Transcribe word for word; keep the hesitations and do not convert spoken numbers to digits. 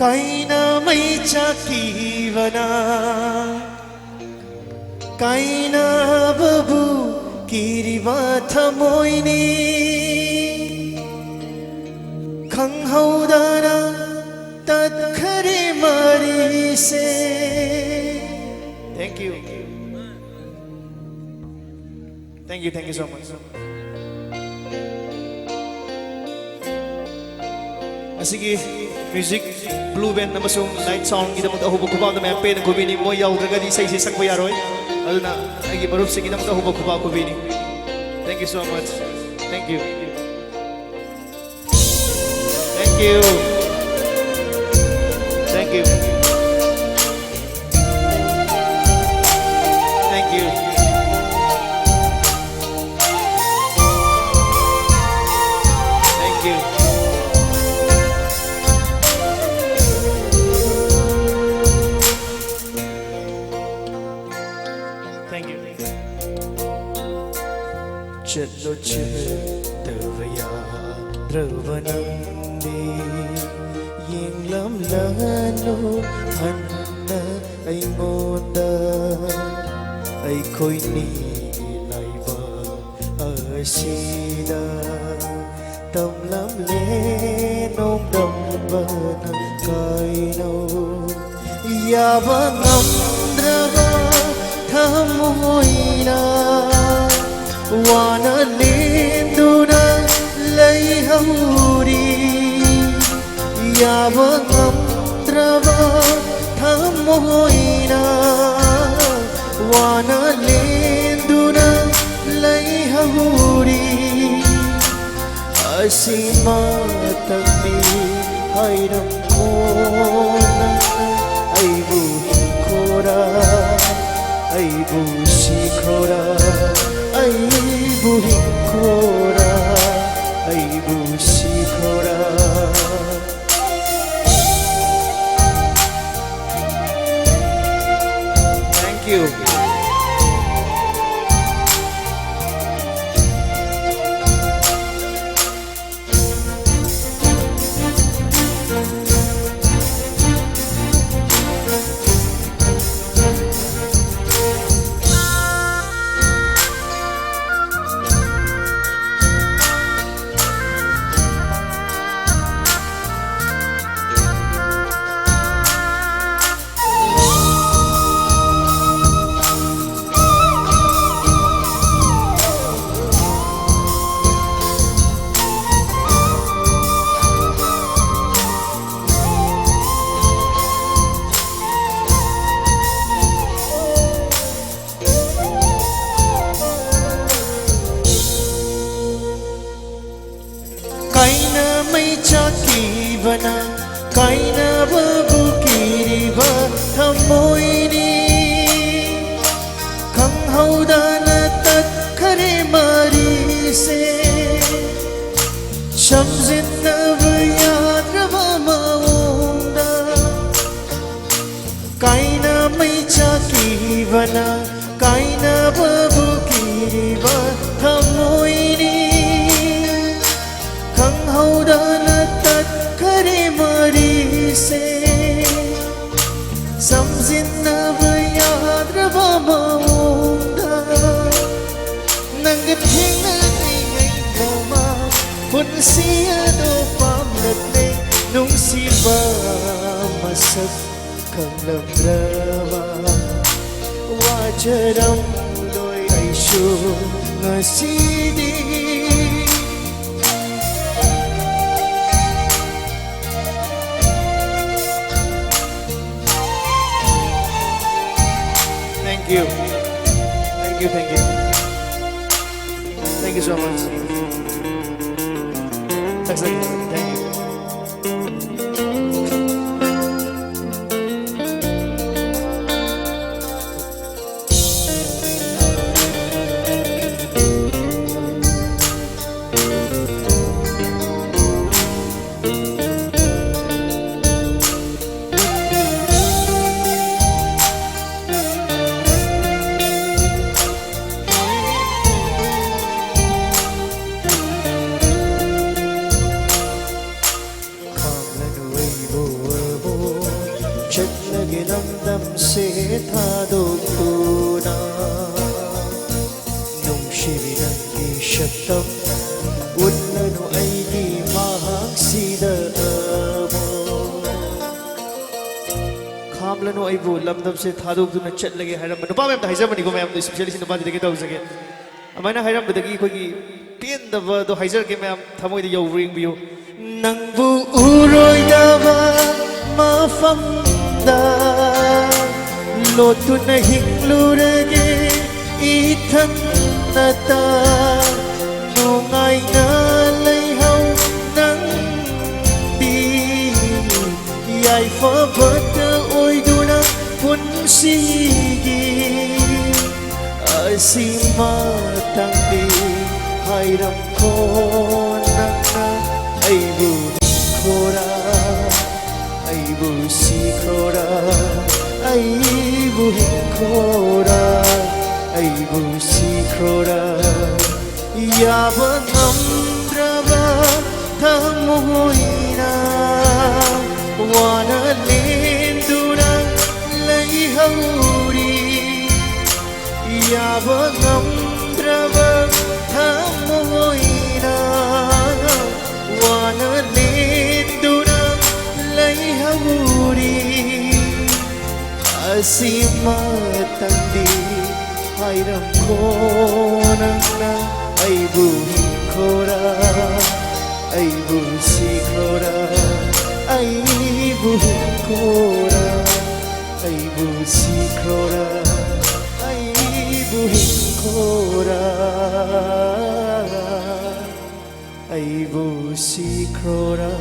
ꯀꯥꯏꯅ ꯃꯩ ꯆꯥꯛꯈꯤꯕꯅ ꯀꯥꯏꯅꯕꯕꯨ ꯀꯤꯔꯤꯕ ꯊꯃꯣꯏꯅꯤ꯫ ꯈꯪꯍꯧꯗꯅ ꯇꯠꯈꯔꯦ ꯃꯔꯤꯁꯦ꯫ Thank you. Thank you, thank you so much. ꯑꯁꯤꯒꯤ music, blue band ꯑꯃꯁꯨꯡ light soundꯒꯤꯗꯃꯛꯇ ꯑꯍꯨꯕ ꯈꯨꯕꯥꯛ ꯑꯃ ꯃꯌꯥꯝ ꯄꯦꯟꯅ ꯈꯨꯕꯤꯅꯤ꯫ ꯃꯣꯏ ꯌꯥꯎꯗ꯭ꯔꯒꯗꯤ ꯏꯁꯩꯁꯤ ꯁꯛꯄ ꯌꯥꯔꯣꯏ꯫ ꯑꯗꯨꯅ ꯑꯩꯒꯤ ꯃꯔꯨꯞꯁꯤꯡꯒꯤꯗꯃꯛꯇ ꯑꯍꯨꯕ ꯈꯨꯕꯥꯛ ꯈꯨꯕꯤꯅꯤ꯫ Thank you so much. Thank you. Thank you. Thank you. Thank you. Thank you. Thank you. ꯆꯠꯂꯣ ꯆꯠꯇꯕ ꯌꯥꯗ꯭ꯔꯕ ꯅꯪꯗꯤ ꯌꯦꯡꯂꯝꯂꯅꯨ ꯍꯟꯅ ꯑꯩꯉꯣꯟꯗ꯫ ꯑꯩꯈꯣꯏꯅꯤꯒꯤ ꯂꯥꯏꯕꯛ ꯑꯁꯤꯗ ꯇꯝꯂꯝꯂꯦ ꯅꯣꯡꯗꯝꯕꯅ ꯀꯩꯅꯣ꯫ ꯌꯥꯕ ꯉꯝꯗ꯭ꯔꯕ ꯊꯃꯣꯏꯅ ꯋꯥꯅ ꯂꯦꯟꯗꯨꯅ ꯂꯩꯍꯧꯔꯤ꯫ ꯌꯥꯕ ꯉꯝꯗ꯭ꯔꯕ ꯊꯃꯣꯏꯅ ꯋꯥꯅ ꯂꯦꯟꯗꯨꯅ ꯂꯩꯍꯧꯔꯤ꯫ ꯑꯁꯤꯃꯇꯪꯗꯤ ꯍꯥꯏꯔꯝꯃꯣ ꯅꯪꯅ ꯑꯩꯕꯨ ꯍꯤꯡꯈꯣꯔꯥ, ꯑꯩꯕꯨ ꯁꯤꯈꯣꯔꯥ, ꯑꯩꯕꯨ ꯍꯤꯡꯈꯣꯔꯥ, ꯑꯩꯕꯨ ꯁꯤꯈꯣꯔꯥ꯫ Thank you. ꯑꯩꯅ ꯃꯩ ꯆꯥꯛꯈꯤꯕꯅ ꯀꯥꯏꯅꯕꯕꯨ ꯀꯤꯔꯤꯕ ꯊꯃꯣꯏꯅꯤ꯫ ꯈꯪꯍꯧꯗꯅ ꯇꯠꯈꯔꯦ ꯃꯔꯤꯁꯦ꯫ ꯁꯝꯖꯤꯟꯅꯕ ꯌꯥꯗ꯭ꯔꯕ ꯃꯑꯣꯡꯗ ꯀꯥꯏꯅ ꯃꯩ ꯆꯥꯛꯈꯤꯕꯅ ꯀꯥꯏꯅꯕꯕꯨ ꯀꯤꯔꯤꯕ ꯊꯃꯣꯏꯅꯤ꯫ ꯈꯪꯍꯧꯗꯅ ꯇꯠꯈꯔꯦ ꯃꯔꯤꯁꯦ꯫ ꯁꯝꯖꯤꯟꯅꯕ ꯌꯥꯗ꯭ꯔꯕ ꯃꯑꯣꯡꯗ ꯅꯪꯒ ꯊꯦꯡꯅꯗ꯭ꯔꯤꯉꯩ ꯃꯃꯥꯡ ꯄꯨꯟꯁꯤ ꯑꯗꯣ ꯄꯥꯝꯂꯛꯂꯦ꯫ ꯅꯨꯡꯁꯤꯕ ꯃꯁꯛ ꯈꯪꯂꯝꯗ꯭ꯔꯕ ꯋꯥꯖꯔꯝꯂꯣꯏ ꯑꯩꯁꯨ ꯉꯁꯤꯗꯤ꯫ Thank you. Thank you, thank you. Thank you so much. Thank you. ꯈꯥꯝꯂꯅꯨ ꯑꯩꯕꯨ ꯑꯃꯨꯛ ꯆꯠꯂꯒꯦ ꯂꯝꯗꯝꯁꯦ ꯊꯥꯗꯣꯛꯇꯨꯅ꯫ ꯅꯨꯡꯁꯤꯕꯤ ꯅꯪꯒꯤ ꯁꯛꯇꯝ ꯎꯠꯂꯅꯨ ꯑꯩꯒꯤ ꯃꯍꯥꯛꯁꯤꯗ ꯑꯃꯨꯛ꯫ ꯈꯥꯝꯂꯅꯨ ꯑꯩꯕꯨ ꯂꯝꯗꯝꯁꯦ ꯊꯥꯗꯣꯛꯇꯨꯅ ꯆꯠꯂꯒꯦ ꯍꯥꯏꯔꯝꯕ ꯅꯨꯄꯥ ꯃꯌꯥꯝꯗ ꯍꯥꯏꯖꯕꯅꯤꯀꯣ, ꯃꯌꯥꯝꯗ especially ꯁꯤ ꯅꯨꯄꯥꯁꯤꯗꯒꯤ ꯇꯧꯖꯒꯦ꯫ ꯑꯗꯨꯃꯥꯏꯅ ꯍꯥꯏꯔꯝꯕꯗꯒꯤ ꯑꯩꯈꯣꯏꯒꯤ ꯄꯦꯟꯗꯕꯗꯣ ꯍꯥꯏꯖꯔꯛꯀꯦ ꯃꯌꯥꯝ, ꯊꯃꯣꯏꯗ ꯌꯧꯕ꯭ꯔꯥ ꯌꯦꯡꯕꯤꯌꯨ꯫ ꯅꯪꯕꯨ ꯎꯔꯣꯏꯗꯕ ꯃꯐꯝꯗ ꯂꯣꯠꯇꯨꯅ ꯍꯤꯡꯂꯨꯔꯒꯦ ꯏꯊꯟꯅꯇ꯫ ꯅꯨꯡꯉꯥꯏꯅ ꯂꯩꯍꯧ ꯌꯥꯏꯐꯕꯇ ꯑꯣꯏꯗꯨꯅ ꯄꯨꯟꯁꯤꯒꯤ ꯑꯁꯤꯃꯇꯪꯗꯤ ꯍꯥꯏꯔꯝꯈꯣ ꯅꯪꯅ ꯑꯩꯕꯨ ꯍꯤꯡꯈꯣꯔꯥ, ꯑꯩꯕꯨ ꯁꯤꯈ꯭ꯔꯣꯔꯥ, ꯑꯩꯕꯨ ꯍꯤꯡꯈꯣꯔꯥ, ꯑꯩꯕꯨ ꯁꯤꯈ꯭ꯔꯣꯔꯥ꯫ ꯌꯥꯕ ꯉꯝꯗ꯭ꯔꯕ ꯊꯃꯣꯏꯅ ꯋꯥꯅ ꯂꯦꯟꯗꯨꯅ ꯂꯩꯍꯧꯔꯤ꯫ ꯌꯥꯕ ꯉꯝꯗ꯭ꯔꯕ ꯊꯃꯣꯏꯅ ꯋꯥꯅ ꯂꯦꯟꯗꯨꯅ ꯂꯩꯍꯧꯔꯤ꯫ ꯑꯁꯤꯃꯇꯪꯗꯤ ꯍꯥꯏꯔꯝꯈꯣ ꯅꯪꯅ ꯑꯩꯕꯨ ꯍꯤꯡꯈꯣꯔꯥ, ꯑꯩꯕꯨ ꯁꯤꯈ꯭ꯔꯣꯔꯥ, ꯑꯩꯕꯨ ꯍꯤꯡꯈꯣꯔꯥ, ꯑꯩꯕꯨ ꯁꯤꯈ꯭ꯔꯣꯔꯥ, ꯑꯩꯕꯨ ꯍꯤꯡꯈꯣꯔꯥ, ꯑꯩꯕꯨ ꯁꯤꯈ꯭ꯔꯣꯔꯥ꯫